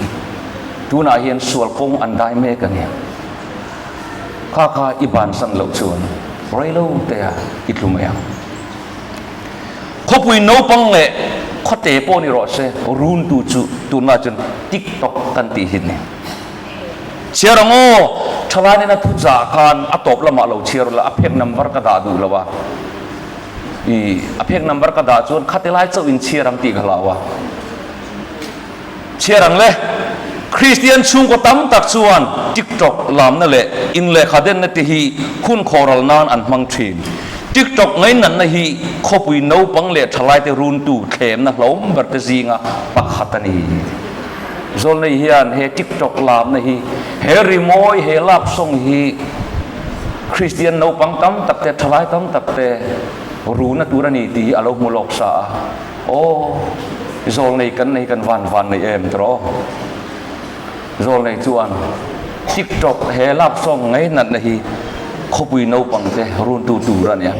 tunah hian sual kawng an dai mek a ni. Kha kha i bansan loh chuan reilo te ah i tlu mai ang. Khawpui naupang leh khawte pawh ni rawh se, runtu chu tunlai chuan TikTok kan tih hi ni. Chhiar ang aw, thalai nena thu zah khan a tawp lamah lo chhiar ula, a phek number ka dah duh lo a, i a phek number ka dah chuan khati lai chauh in chhiar ang tih ka hlau a. Chhiar ang le, Kristian chhungkaw tam tak chuan TikTok lamna leh inlehkhadenna te hi hun khawhral nan an hmang thin. TikTok ngainatna hi khawpui naupang leh thalaite runtu thlemna hlawm ber te zinga pakhat a ni. Zawlnei hian he TikTok lamna hi, he rimawi, he lap song hi Kristian naupang tam tak te, thalai tam tak te. Ruhna tur a ni tih hi a lo hmu lawk sa a. Aw, zawlnei kan nei kan van van nei em tawh aw. Zawlnei chuan TikTok he lap song ngei natna hi khawpui naupang te runtu tur a nia.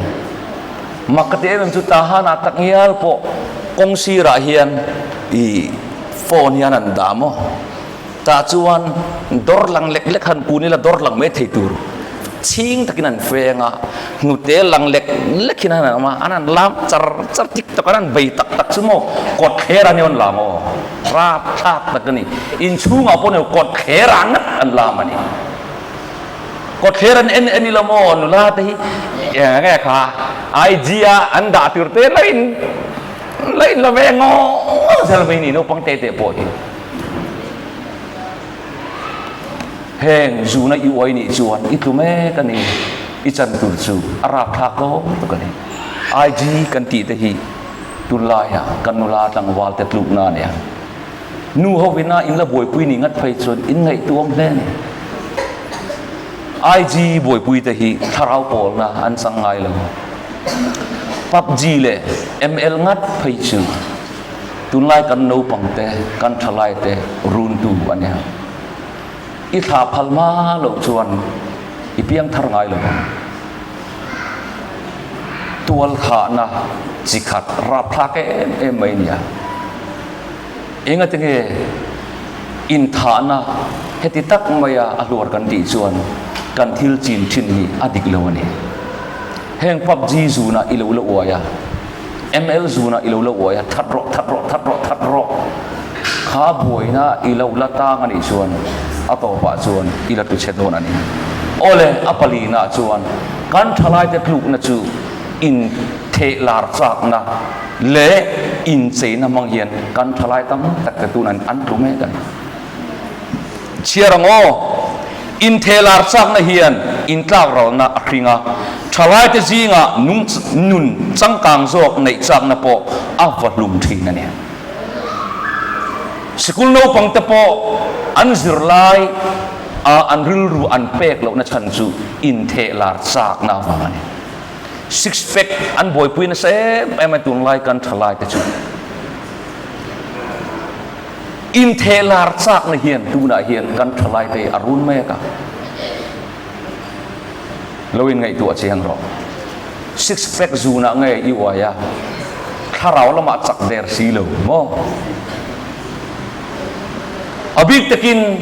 Mak ka ti em em chu Tahan-ah tak ngial pawh kawng sirah hian i phone hian an dah maw? Tah chuan dawr lang lek lek han kun ila dawr lang mai thei tur chhing takin an feng a, hnute lang lek lek hin an awm a, an han lam char char tik tak an han bei tak tak chu maw kawt thler a nia an lam aw, rap thlak tak a ni. Inchhungah pawh ni kawt thler ah ngat an lam a ni. Kawt thler an en en ila maw nula te hi eng nge kha IG a an dah tur te la in la in la ve ngaw zel mai ni naupang te te pawh hi. Heng zuna i uai nih chuan i tlu mek a ni, i chan tur chu a rapthlak dawn tuk a ni. IG kan tih te hi tunlaia kan nula tlangval te tlukna a nia. Nu hovina in la buaipui nih ngat phei chuan in ngaihtuam hle a ni. IG buaipui te hi thlarau pawlna an chang ngai lo. PUBG leh ML ngat phei chu Tunlai kan naupang te, kan thalai te runtu a nia. I thla phal hma loh chuan i piang thar ngai lo ang. Tual thahna chi khat rapthlak em em mai nia. Engati nge inthahna heti tak maia a hluar kan tih chuan kan thil chin thin hi a dik lo a ni. Heng PUBG zunah i lo la uai a. ML zunah i lo la uai a, that rawh, that rawh, that rawh, that rawh. Kha buaina i lo la tang a nih chuan a tawpah chuan i la tuchhe dawn a ni. Awle, a palinah chuan kan thalaite tlukna chu intheh lar chakna leh incheina hmang hian kan thalai tam tak te tun an tlu mek a ni. Chhiar ang aw! Inthehlar chakna hian intlak ralna a hring a, thalaite zingah nung nun changkang zawk neih chakna pawh a va hlum thin a ni. Sikul naupangte pawh an zirlai a an rilru an pek lohna chhan chu inthehlar chakna avang a ni. Six pack an buaipui nasa em em a tunlai kan thalaite chu. Intheh lar chakna hian tunah hian kan thalaite a run mek a, lo inngaihtuah chiang rawh. Six pack zunah nge i uai a, thlarau lamah chak der si lo maw? A bik takin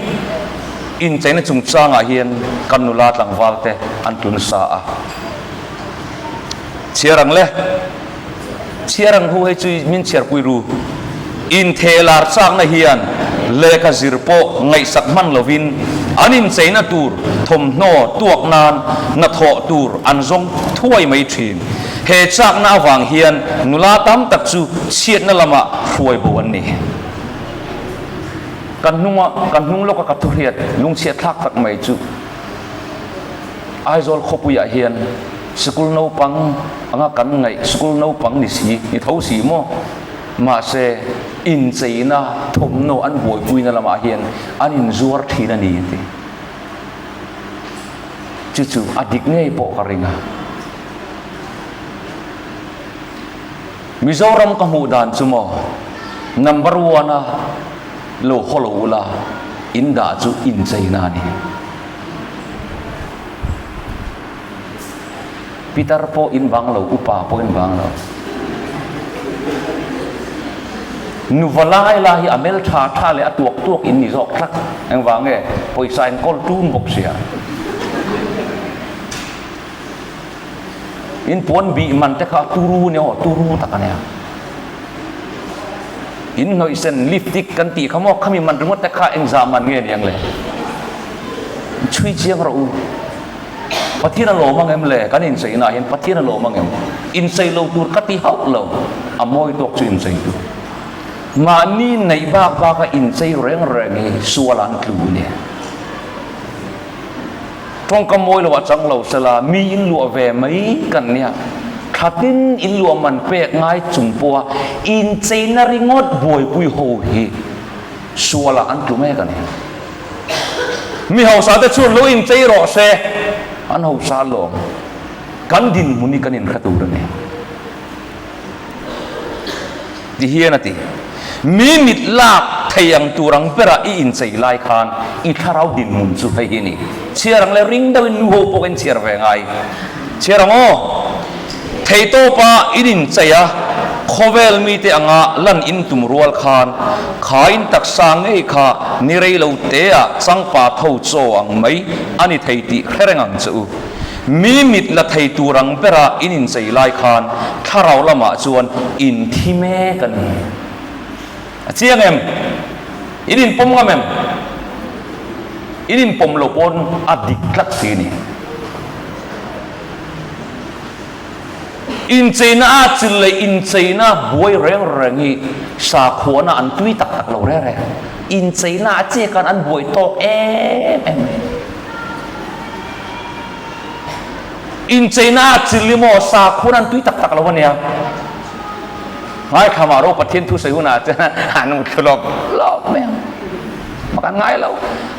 incheina chungchangah hian kan nula tlangval te an tlu nasa a. Chhiar ang le. Chhiar ang hu hei chu min chhiarpui ru. Intheh lar chakna hian lehkha zir pawh ngaihsak hman lovin an incheina tur thawmhnaw tuak nan hnathawh tur an zawng thuai mai thin. He chakna avang hian nula tam tak chu chhiatna lamah hruai bo an ni. Kan hnunga kan hnung lawka ka thuhriat lungchhiat thlak tak mai chu Aizawl khawpuiah hian sikul naupang anga kan ngaih sikul naupang ni si, ni tho si maw? Mahse, incheina thawmhnaw an buaipuina lamah hian an inzuar thin a ni a ti. Chu chu a dik ngei pawh ka ring a. Mizoram ka hmuh dan chu maw, number one a lo haw lo ula, in dah chu incheina a ni. Pitar pawh in bang lo, upa pawh in bang lo. Nuva lai lai hi a mel tha tha leh a tuak tuak in ni zawk tlat. Engvang nge? Pawisa in kawl tun bawk sia. In puan bih man te kha turu nia aw, turu tak a nia. In hnawih sen lipstick kan tih kha maw, khami man ringawt te kha engzah man nge niang le? Chhui chiang rawh u. Pathian a lawm ang em le? Kan inchei naah hian Pathian a lawm ang em? Inchei lo tur ka ti hauh lo, a mawi tawk chu inchei tur. Mahni neih bak baka inchei reng reng hi sual an tlu nia. Tawngkam mawi lo ah chang lo sela mi in luah ve mai kan nia. Thla tin in luah man pek ngai chung pawha incheina ringawt buaipui ho hi sualah an tlu mek a ni. Mi hausa te chuan lo inchei rawh se, an hausa alawm. Kan dinhmun hi kan inhre tur a ni. Ti hian a ti. Mi mit lak thei ang tur ang bera i inchei lai khan i thlarau dinhmun chu hei hi a ni. Chhiar ang le ring deuhin nu ho pawh in chhiar ve ngai. Chhiar ang aw. Theitawpa in inchei a, khawvel mite anga lan in tum rual khan kha in taksa ngei kha ni rei lo teah changpa tho chaw ang mai a ni thei tih hre reng ang che u. Mi mit la thei tur ang bera in inchei lai khan thlarau lamah chuan in thi mek a ni. A chiang em? In inpawm ngam em? In inpawm lo pawn a dik tlat si a ni. Incheina a chil leh incheina buai reng reng hi sakhuana an tui tak tak lo reng reng. Incheina a che khan an buai tawk em em mai. Incheina a chil hi maw sakhuana an tui tak tak lo ania. Ngaithla mah ro Pathian thu sawi hunah chuan an mu thlu lawp lawp mai ang. Mak an ngai lo.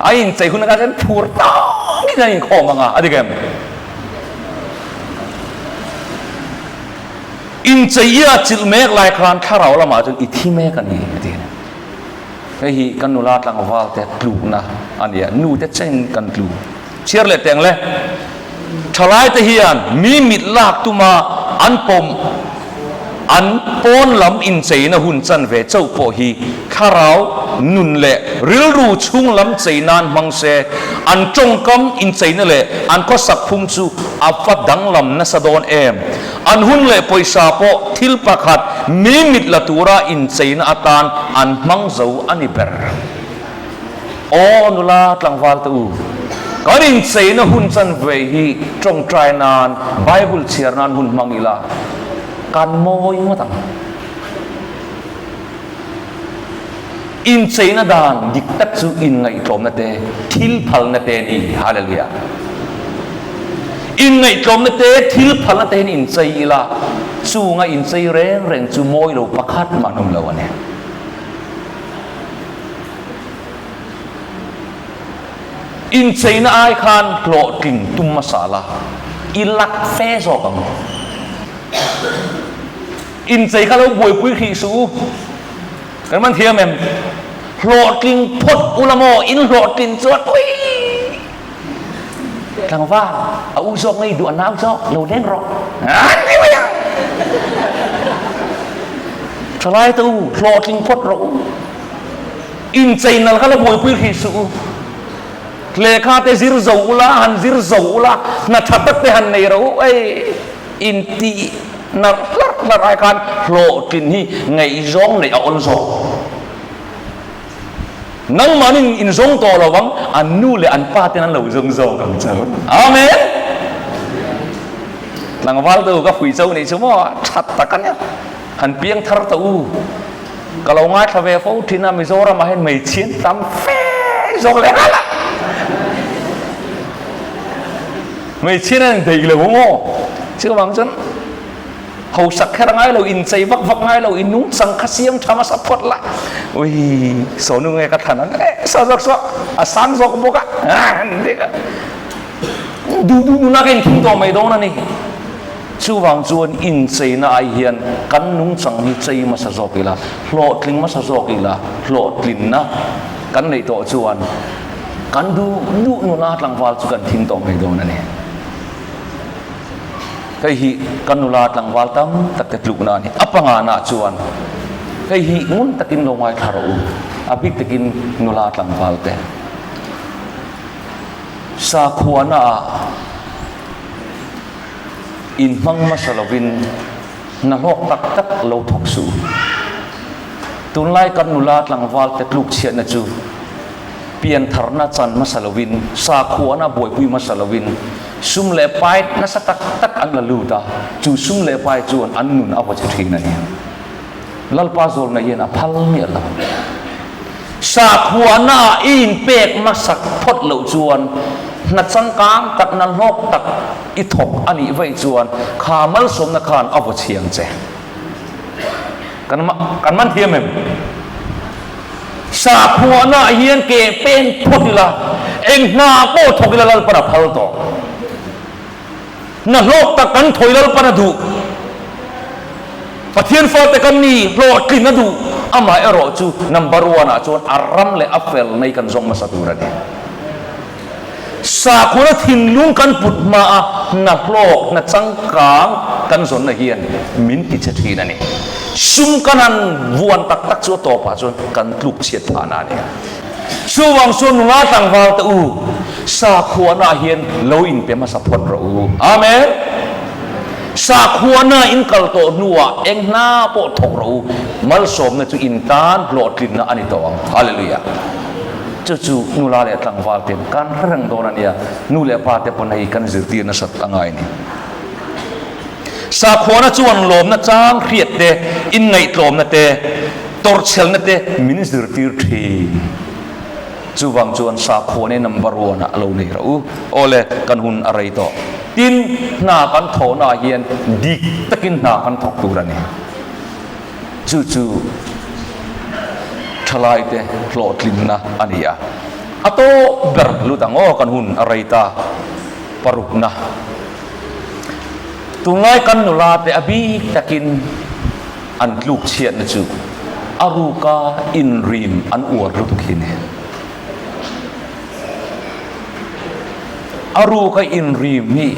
A inchei hunah khan chuan phur tawkin an inkhawm ang a, a dik em? Inchei a chilh mek lai khan thlarau lamah chuan i thi mek a ni a ti a ni. Hei hi kan nula tlangval te tlukna a ni a, nu te cheng kan tlu. Chhiar leh teng le, thalai te hian mi mit lak tuma an pawm an pawn lam incheina hun chan ve chauh pawh hi thlarau nun leh rilru chhung lam chei nan hmang se, an tawngkam incheina leh an khawsak phung chu a va danglam nasa dawn em? An hun leh pawisa pawh thil pakhat mi mit la tura incheina atan an hmang zo a ni ber. Aw nula tlangval te u, kan incheina hun chanve hi tawngtai nan, Bible chhiar nan hun hmang ila kan mawi ngawt ang. Incheina dan dik tak chu inngaihtlawmna te, thil phalna te a ni. Hallelujah! Inngaihtlawmna te, thil phalna te hian inchei ila, chunga inchei reng reng chu mawi lo pakhat mah an awm lo a ni. Incheina ai khan hlawhtling tum hmasa la, i lak fe zawk ang. Inchei kha lo buaipui hrih suh u. Kan man thiam em? Hlawhtling phawt ula maw? In hlawhtlin chuan ui! Tlangval, a u zawk ngei duh a nau zawk, lo leng rawh. An ti mai ang. Thalai te u, hlawhtling phawt rawh u. Inchei nal kha lo buaipui hrih suh u. Lehkha te zir zo ula, han zir zo ula, hna tha tak te han nei rawh u. Ei, intih Narh hlarh hlarh ai khan hlawhtlin hi ngaihzawng neih a awl zawk. Nangmahni in zawng tawh lo vang, an nu leh an pa ten an lo zawng zawk ang che. Amen! Tlangval te u ka fuih cho nih chu maw that tak a nia. Han piang thar ta u. Ka lo ngaithla ve fo thin a, Mizoram ah hian hmeichhia an tam fe zawk leh nghal a. Hmeichhia nen deih lo maw? Chuvang chuan hausak kher ngai lo, inchei vak vak ngai lo, i nungchang kha siam tha hmasa phawt la. Ui, sawnu nge ka thlan ang e, saw zawk saw, a sang zawk bawk a, duh duh nuna ka inthing tawh mai dawn a ni. Chuvang chuan incheina ai hian kan nungchang hi chei hmasa zawk ila, hlawhtling hmasa zawk ila, hlawhtlinna kan neih tawh chuan Kan duh duh nula tlangval chu kan thing tawh mai dawn a ni. Hei hi kan nula tlangval tam tak te tlukna a ni. A pangana chuan hei hi ngun takin lo ngaithla rawh u, a bik takin nula tlangval te. Sakhuana ah inhmang hmasa lovin hna hlawk tak tak lo thawk suh u. Tunlai kan nula tlangval te tluk chhiatna chu Piantharna chan hmasa lovin, sakhuana buaipui hmasa lovin sum leh pai nasa tak tak an la lut a, chu sum leh pai chuan an nun a vaw che thin a ni. Lalpa zawlna hian a phal miah lo. Sakhuana i inpek hmasak phawt loh chuan hna changkang tak, hna hlawk tak i thawk a nih vaih chuan kha malsawmna khan a vaw chhiang che. Kan kan man thiam em? Sakhuana hian ke pen phawt ila, eng hna pawh thawk ila Lalpan a phal tawh. Hna hlawk tak kan thawi Lalpan a duh. Pathian fate kan ni, hlawhtlin a duh. Amaherawh chu number one ah chuan a ram leh a fel nei kan zawng hmasa tur a ni. Sakhua thinlung kan put hmaa hna hlawk, hna changkang kan zawnna hian min ti che thin a ni. Sum kan han vuan tak tak chu a tawpah chuan kan tluk chhiat phahna a ni. Chuvang chuan nula tlangval te u, sakhuana hian lo inpe hmasa phawt rawh u. Amen! Sakhuana in kal tawh hnuah eng hna pawh thawk rawh u, malsawmna chu in tan hlawhtlinna a ni tawh ang. Hallelujah! Chu chu nula leh tlangval ten kan hre reng dawn a nia, nu leh pa te pawn hei kan zirtir nasat a ngai a ni. Sakhuana chuan lawmna chang hriat te, inngaihtlawmna te, tawrhchhelna te min zirtir thin. Chuvang chuan sakhuana hi number one ah a lo nei rauh u. Awle, kan hun a rei tawh. Tin, hna kan thawhna ah hian dik takin hna kan thawk tur a ni. Chu chu thalaite hlawhtlinna a ni a. A tawp ber lut ang aw kan hun a rei ta parukna. Tunlai kan nula te a bik takin an tluk chhiatna chu a ruka inrim an uar lutuk hi ni. A ruka inrim hi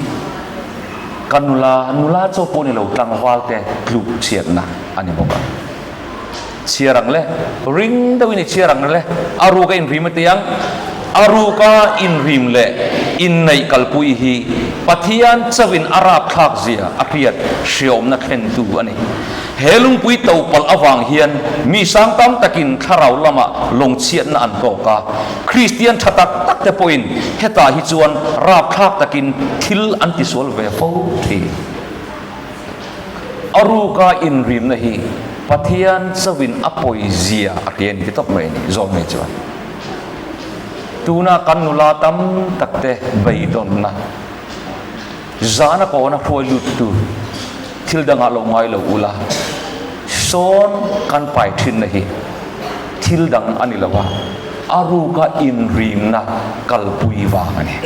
ka nula, nula chaw pawh ni lo tlangval te tluk chhiatna a ni bawk a. Chhiar ang le, ring deuhin i chhiar ang le, a ruka inrim a ti ang. A ruka inrim leh inneih kalpui hi Pathian chauhin a rapthlak zia a hriat hriawmna thlentu a ni. He lungpui to palh avang hian mi sang tam takin thlarau lamah lawngchhiatna an tawk a, Kristian tha tak tak te pawhin hetah hi chuan rapthlak takin thil an tisual ve fo thin. A ruka inrimna hi Pathian chauhin a pawizia a hria a ni ti tawp mai a ni, zawm mai chuan. Tuna kan nula tam tak te beidawnna. Zana kawna hruai luttu thil dangah lo ngai lo ula, sawn kan pai thinna hi thil dang a ni lo a, a ruka inrimna kalpui vang a ni.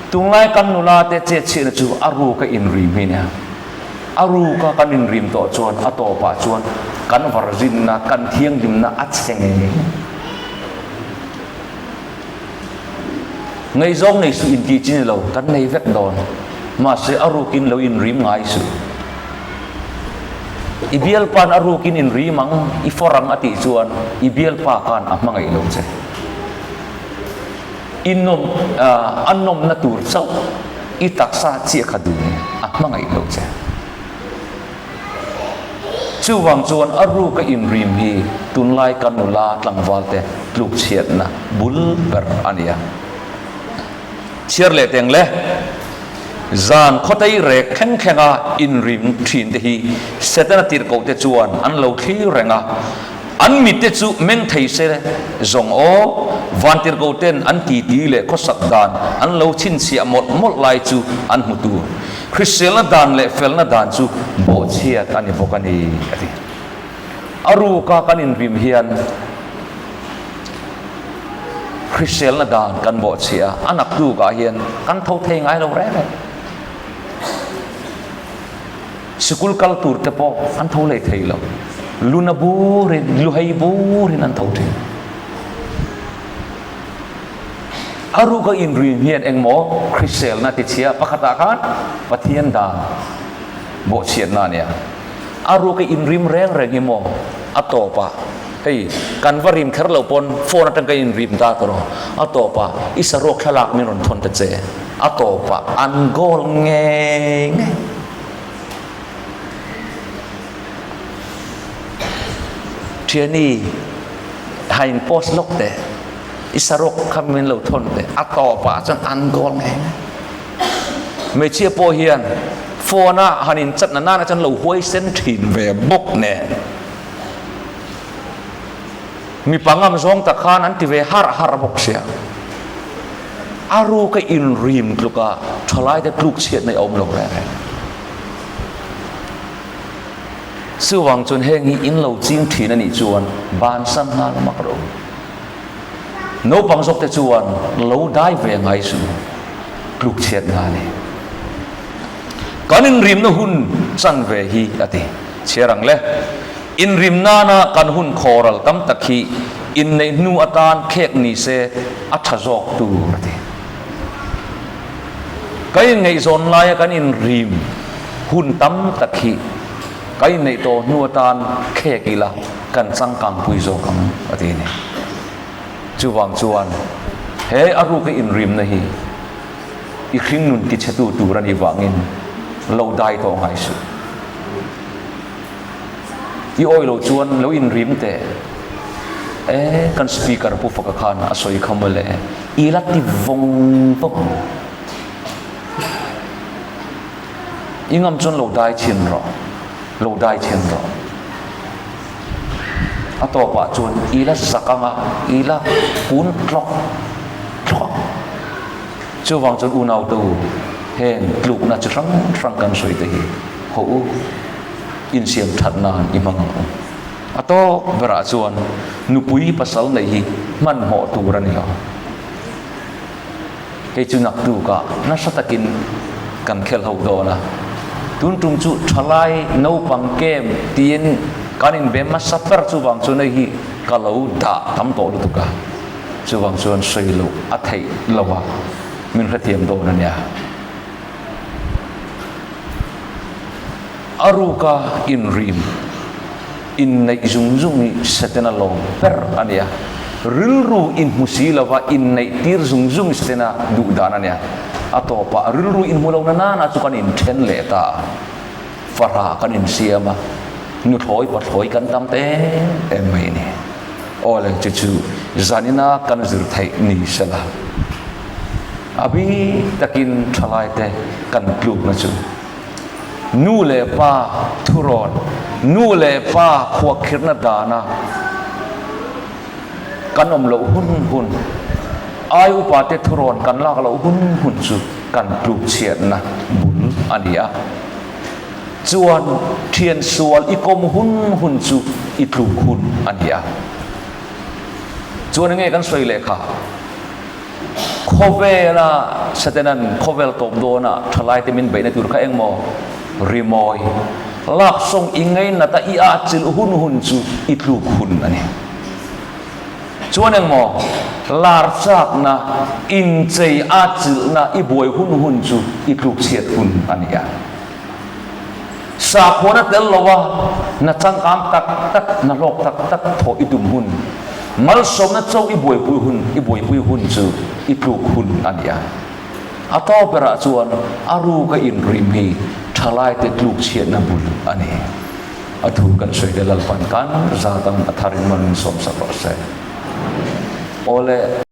Tunlai kan nula te chetchhiahna chu a ruka inrim hi a nia. A ruka kan inrim tawh chuan a tawpah chuan kan varzinna, kan thianghlimna a chhe ngei ngei. Ngaihzawng nei suh intih chi ni lo, kan nei vek dawn. Mahse a rukin lo inrim ngai suh. I bialpa'n a rukin inrim ang, i fawr ang a tih chuan i bialpa khan a hmangaih lo che. I nawm, a nawmna tur chauh i taksa chiah kha duh ni, a hmangaih lo che. Chuvang chuan a ruka inrim hi tunlai kan nula tlangvalte tlukchhiatna bul ber a ni a. Chhiar leh teng le, zan khawtei rek thleng thlenga inrim thinte hi Setana tirhkohte chuan an lo thlir reng a, an mitte chu meng thei se zawng aw, van tirhkohten an titi leh khawsak dan an lo chhinchhiah mawlh mawlh lai chu an hmu tur. Hriselna dan leh felna dan chu bawhchhiat a ni bawk a ni, a ti. A ruka kan inrim hian hriselna dan kan bawhchhiah a, a naktukah hian kan tho thei ngai lo reng reng. Sikul kal tur te pawh an tho leh thei lo. Luna burin, luhei burin an tho thin. A ruka inrin hian engmaw hriselna ti chhia pakhatah khan Pathian dan bawhchhiatna a nia. A ruka inrim reng reng hi maw a tawpah hei kan va rim kher lo pawn phone atang ka inrim ta tawh rawh a tawpah i saruak thlalak min rawn thawn ta che a tawpah an goal ngei ngei. Thiani hain post lawk teh. I sarawk kha min lo thawn teh a tawpah chuan an goal ngei ngei. Hmeichhia pawh hian phone a han in chat na nana chuan lo huaisen thin ve bawk nen. Mipa ngam zawng tak khan an ti ve harh harh bawk sia. A ruka inrim tluka thalaite tluk chhiatna i awm lo reng reng. Chuvang chuan heng hi in lo ching thin a nih chuan bansan nghal mak rawh u. Naupang zawk te chuan lo dai ve ngai suh tluk chhiat nga ni. Kan inrimna hun chanve hi a ti. Chhiar ang le. Inrim nana kan hun khawral tam tak hi inneih hnu atan khek ni se a tha zawk tur a ti. Kan inngaihzawn laia kan inrim hun tam tak hi kan inneih tawh hnu atan khek ila kan changkangpui zawk ang a ti a ni. Chuvang chuan he a ruka inrimna hi i hringnun tichhetu tur a nih vangin lo dai tawh ngai suh. I awi lo chuan lo inrim teh. E, kan speaker Pu Faka khan a sawi kha mawle, i la ti vawng vawng ang. I ngam chuan lo dai chhin rawh, lo dai chhin rawh. A tawpah chuan i la zak ang a, i la kun tlawk tlawk ang. Chuvang chuan unaute u, heng tlukna chi hrang hrang kan sawi te hi haw u, insiam that nan i hmang ang u. A tawk berah chuan nupui pasal neih hi hmanhmawh tur a ni lo. Hei chu naktukah nasa takin kan khel ho dawn a, tun tum chu thalai naupang kem tiin kan inbe hmasa ber chuvang chuan hei hi ka lo dah tam tawh lutuk a. Chuvang chuan sawi loh a theih lo a, min hrethiam dawn a nia. A ruka inrim, inneih zung zung hi Setana lawm ber a nia. Rilru inhmu si lova inneih tir zung zung hi Setana duh dan a nia. A tawpah rilru inhmu lo na nana chu kan inthen leh ta a, farah kan insiam a, nuthlawi pathlawi kan tam ta em em mai a ni. Aw le, chu chu zanina kan zir theih ni sela, a bik takin thalaite kan tlukna chu nu leh pa thurawn, nu leh pa khuahkhirhna dana kan awm loh hun hun, ai upate thurawn kan lak loh hun hun chu kan tluk chhiatna bul a ni a. Chuan thian sual i kawm hun hun chu i tluk hun a ni a. Chuan enge kan sawi leh kha? Khawvela Satanan khawvel tawp dawna thalaite min beihna tur kha engmaw? Rimawi laksawng i ngainata i ahchilh hun hun chu i tluk hun a ni. Chuan engmaw? Lar chakna, inchei ahchilhna i buai hun hun chu i tluk chhiat hun a ni a. Sakhuana tel loa na changkang tak tak, na hlawk tak tak thawh i tum hun, malsawmna cho i buaipui hun, i buaipui hun chu i tluk hun a ni a. A tawp berah chuan a ruka inrim hi thalaite tluk chhiatna bul a ni. A thu kan sawi te Lalpan kan zat ang a tharin man min sawmsak rawh se. Awle.